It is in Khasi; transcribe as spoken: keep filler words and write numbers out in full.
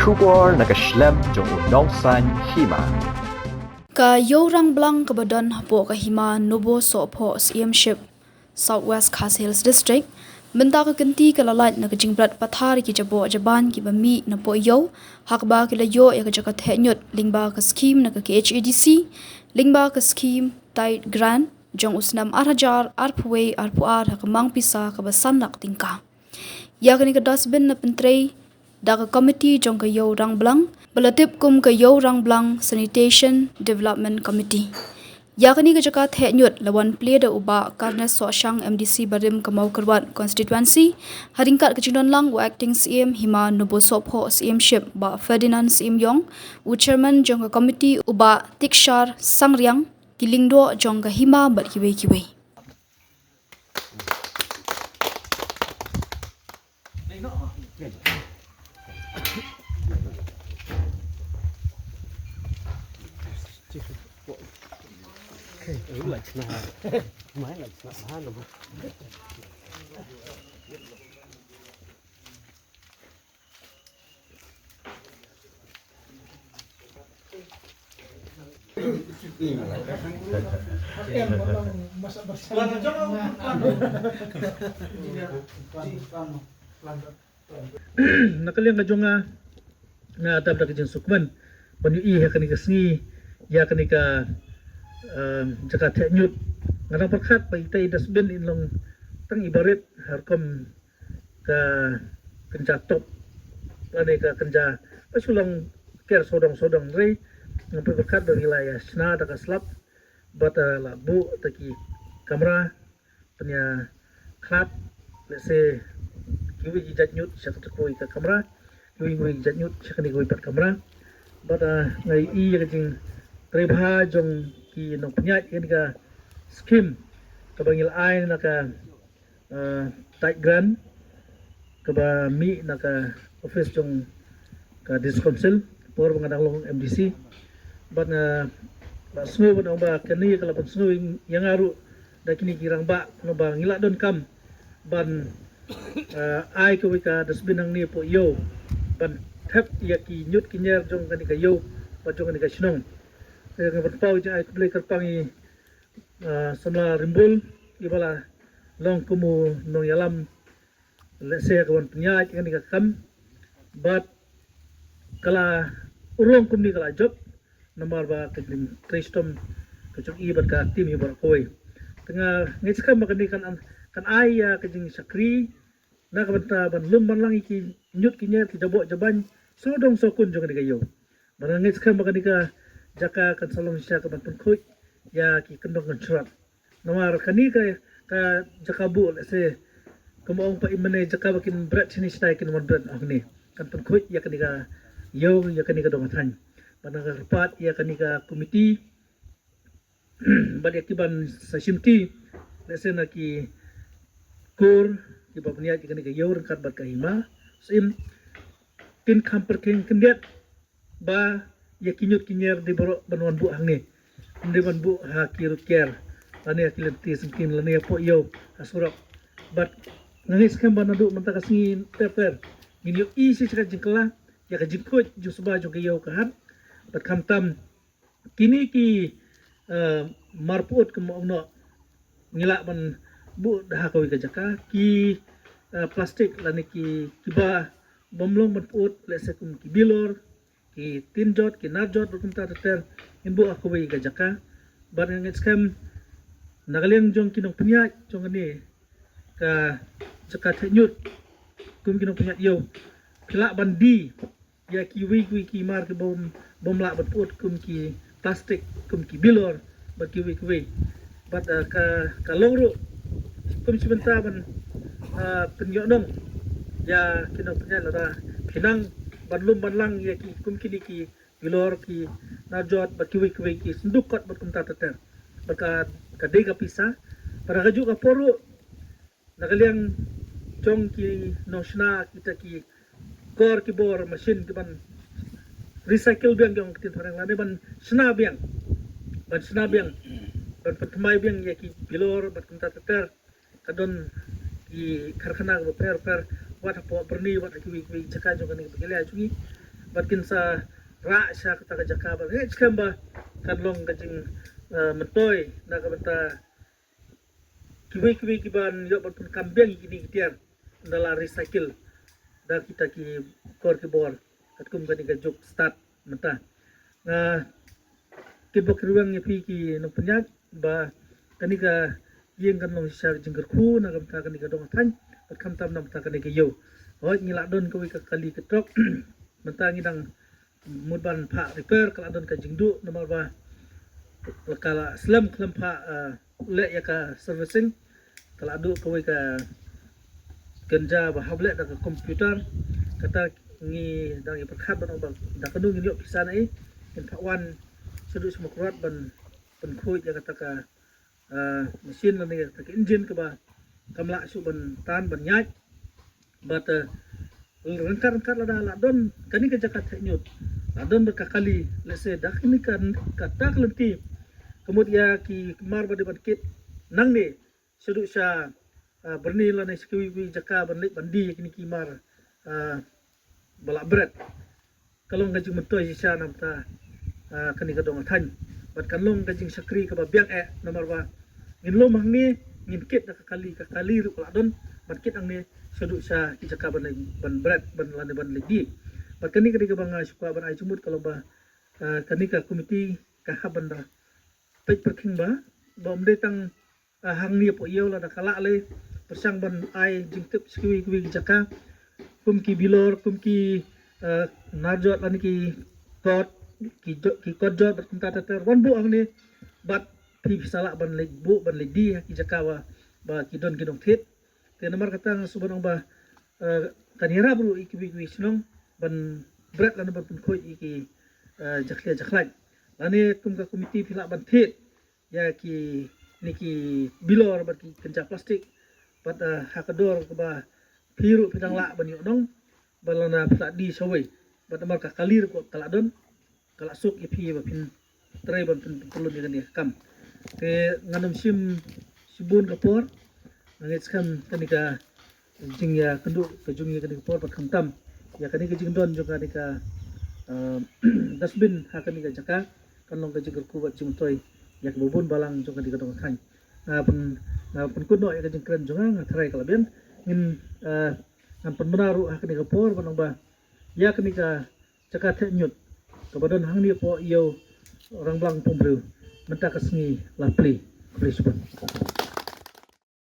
Khubor na ka shlem jong u nongsaiñ hima. Ka Ïew Rangblang kaba don hapoh ka hima Nobosohphoh Syiemship, South West Khasi Hills District, mynta ka kynti ka la lait na ka jingbret pathar ïa ki jaboh jaban kiba mih napoh ïew, ha kaba ki la ïoh ïa ka jaka theh ñiut lyngba ka skhim na ka K H A D C, lyngba ka skhim TIDE Grant jong u snem ar hajar arphew wei arphew ar ha ka mang pisa kaba san lak tyngka. Ïa kane ka dustbin la pyntrei da ka komiti jong ka Ïew Rangblang ba la tip kum ka Ïew Rangblang Sanitation Development Committee. Ïa kane ka jaka theh ñiut la wan plie da u Bah Carnes Sohshang, M D C barim ka Mawkyrwat Constituency, ha ryngkat ka jingdon lang u Acting Syiemhima Nobosohphoh Syiemship Bah Ferdinand Syiemiong, u Chairman jong ka komiti u Bah Tikshar Sangriang, ki lyngdoh jong ka hima bad kiwei kiwei. Na ka liang ka jong nga, nga dap da ka jingsngewkmen ban ïohi ha kane ka sngi ïa kane ka, eh, jaka theh ñiut. Nga dang pyrkhat ba ita i dustbin in long tang iba rit ha rukom ka kynja top lane ka kynja, ba shu long ker sawdong sawdong. Hynrei nga pyrkhat ba ngi la ïa shna da ka slab bad, eh, la buh da ki kamra, pynïakhlad, lehse kiwei ki jait ñiut sha kata kawei ka kamra, kiwei kiwei ki jait ñiut sha kane kawei pat kamra. Bad, ah, nga ïohi ïa ka jingtrei bha jong ki nongpynïaid ïa kane ka skhim kaba ngi la ai na ka, ah, TIDE Grant kaba mih na ka office jong ka District Council por ba nga dang long M D C. Bad nga la sngew ban ong ba kane ka la pynsngew ïa nga ruh da kine ki rangbah, namar ba ngi la donkam ban, eh, ai kawei ka dustbin hangne hapoh ïew ban thep ïa ki ñiut ki ñier jong kane ka ïew bad jong kane ka shnong. Te nga pynpaw ïa ka jingai khublei kyrpang ïa, eh, samla Rimbul, iba la long kum u nongïalam lehse ka wan pynïaid ïa kane ka kam, bad ka la urlong kumne ka la jop namar ba ka jingtrei shitom ka jong i bad ka team i baroh kawei. Te nga ngeit skhem ba kane kan, kan ai ïa ka jingshakri na ka bynta ban lum ban lang ïa ki ñiut ki ñier ki jaboh jaban sawdong sawkun jong kane ka ïew. Bad nga ngeit skhem ba kane ka jaka kan sa long shisha kaban pynkhuid ïa ki kyndong kynshrat. Namar kane ka, ka jaka buh, lehse kumba ong pa i mane, jaka ba kin bret shane shatai kin wan bret hangne. Kan pynkhuid ïa kane ka ïew, ïa kane ka dong ka thaiñ. Bad nga kyrpad ïa kane ka komiti bad ïa ki ban sa shimti, lehse na ki kur kiba pynïaid ïa kane ka ïew ryngkat bad ka hima Syiem, kin kham pyrkhing khyndiat ba ïa ki ñiut ki ñier dei baroh ban wan buh hangne, ym dei ban buh ha ki rud kiar lane ha ki lynti syngkien lane hapoh ïew ha surok. Bad nga ngeit skhem ba naduh mynta ka sngi ter ter ngin ïohi shi sha ka jingkylla ïa ka jingkhuid jingsuba jong ka ïew ka hat. Bad khamtam kine ki, eh, mar pyut kumba ong noh, ngi lah ban buh da ha kawei ka jaka ki, eh, plastik lane ki, kiba bym long ban pyut, lehse kum ki bilor, ki tin jot, ki nar jot, bad kumta ter ter, ngin buh ha kawei ka jaka. Bad nga ngeit skhem na ka liang jong ki nongpynïaid jong kane ka jaka theh ñiut kum ki nongpynïaid ïew, phi lah ban die ïa kiwei kiwei ki mar ki bym, bym lah ban pyut kum ki plastik, kum ki bilor bad kiwei kiwei. Bad, ah, ka, ka long ruh kum shi bynta ban, ah, pynïoh nong ïa ki nongpynïaid lada phi nang ban lum ban lang ïa ki kum kine ki bilor, ki nar jot bad kiwei kiwei ki synduk kot bad kumta ter ter. Bad ka, ka dei ka pisa. Bad ha kajuh ka por ruh na ka liang jong ki nongshna kita ki kor ki bor machine ki ban recycle biang, ki ong ktien phareng, lane ban shna biang, ban shna biang, ban pynthymmai biang ïa ki bilor bad kumta ter ter. Ka don ki karkhana kaba pher pher, wat hapoh Byrni, wat ha kiwei kiwei jaka jong kane ka pyrthei jong ngi. bad kin sa rah sha kata ka jaka ba ngeit skhem ba kan long ka jing, eh, myntoi na ka bynta kiwei kiwei kiban ïoh ban pynkam biang ïa kine ki tiar ynda la recycle da kita ki kor ki bor katkum kane ka juk start mynta. Nga kit bok ruang ïa phi ki nongpynïaid ba kane ka ïing kan long shisha ka jingkyrkhu na ka bynta kane ka dong ka thaiñ bad khamtam na ka bynta kane ka ïew. Hooid, ngi la don kawei ka kali ka trok mynta ngi dang mut ban phah repair, ka la don ka jingduh namar ba ka la slem khlem phah, eh, leh ïa ka servicing. Ka la duh kawei ka kynja ba hap leh da ka computer. Kata ngi dang ïa pyrkhat ban ong ba da kano ngin ïoh pisa na ei, ngin phah wan shaduh sha Mawkyrwat ban pynkhuid ïa kata ka, eh, machine lane kata ka engine kaba kam lah shuh ban tan ban ïaid. Bad, eh, ryngkat ryngkat lada la don kane ka jaka theh ñiut, la don bad ka kali, let's say da kane ka, kata ka lynti, ka mut ïa ki mar ba dei ban kit nangne shaduh sha, ah, byrni lane sha kiwei kiwei jaka ban leit ban die ïa kine ki mar, ah, ba la bret. Ka long ka jingmyntoi shisha na bynta, ah, kane ka dong ka thaiñ. Bad kan long ka jingshakri kaba biang eh namar ba ngin lum hangne, ngin kit da ka kali, ka kali ruh ka la don ban kit hangne shaduh sha ki jaka ban leit ban bret ban lane ban leit die. Bad kane ka dei kaba nga shu kwah ban ai jingmut ka long ba, ah, kane ka komiti ka hap ban da peit pyrkhing ba, ba ym dei tang, ah, hangne hapoh ïew, lada ka lah lei pyrshang ban ai jingtip sha kiwei kiwei ki jaka kum ki bilor, kum ki, ah, Narjot lane ki Kot, ki Jo-, ki Kotjot bad kumta ter ter, wan buh hangne bad phi phi sa lah ban leit buh ban leit die ha ki jaka ba, ba ki don ki nongthied. Te namar kata nga shu ban ong ba, eh, kan ïarap ruh ïa kiwei kiwei shnong ban bret lane ban pynkhuid ïa ki, eh, jakhlia jakhlaiñ. Lane kum ka komiti phi lah ban thied ïa kine ki bilor bad ki kynja plastik bad, eh, ha ka dor kaba phi ruh phi dang lah ban ïoh nong bad lane phi lah die shawei bad namar ka kali ruh ka la don, ka la suk ïa phi ba phin trei ban pyn-, pynlong ïa kane ka kam. Te ngan ym shim shibun ka por, nga ngeit skhem kane ka jingïakynduh ka jong ngi kane ka por bad khamtam ïa kane ka jingdon jong kane ka, ah, dustbin ha kane ka jaka kan long ka jingkyrkhu bad jingmyntoi ïa kiba bun balang jong kane ka dong ka thaiñ. Nga pyn-, nga pynkut noh ïa ka jingkren jong nga, nga tharai ka la biang. Ngin, ah, ngan pynbna ruh ha kane ka por ban ong ba ïa kane ka jaka theh ñiut kaba don hangne hapoh ïew Rangblang Pumbriew mynta ka sngi la plie. Khublei shibun.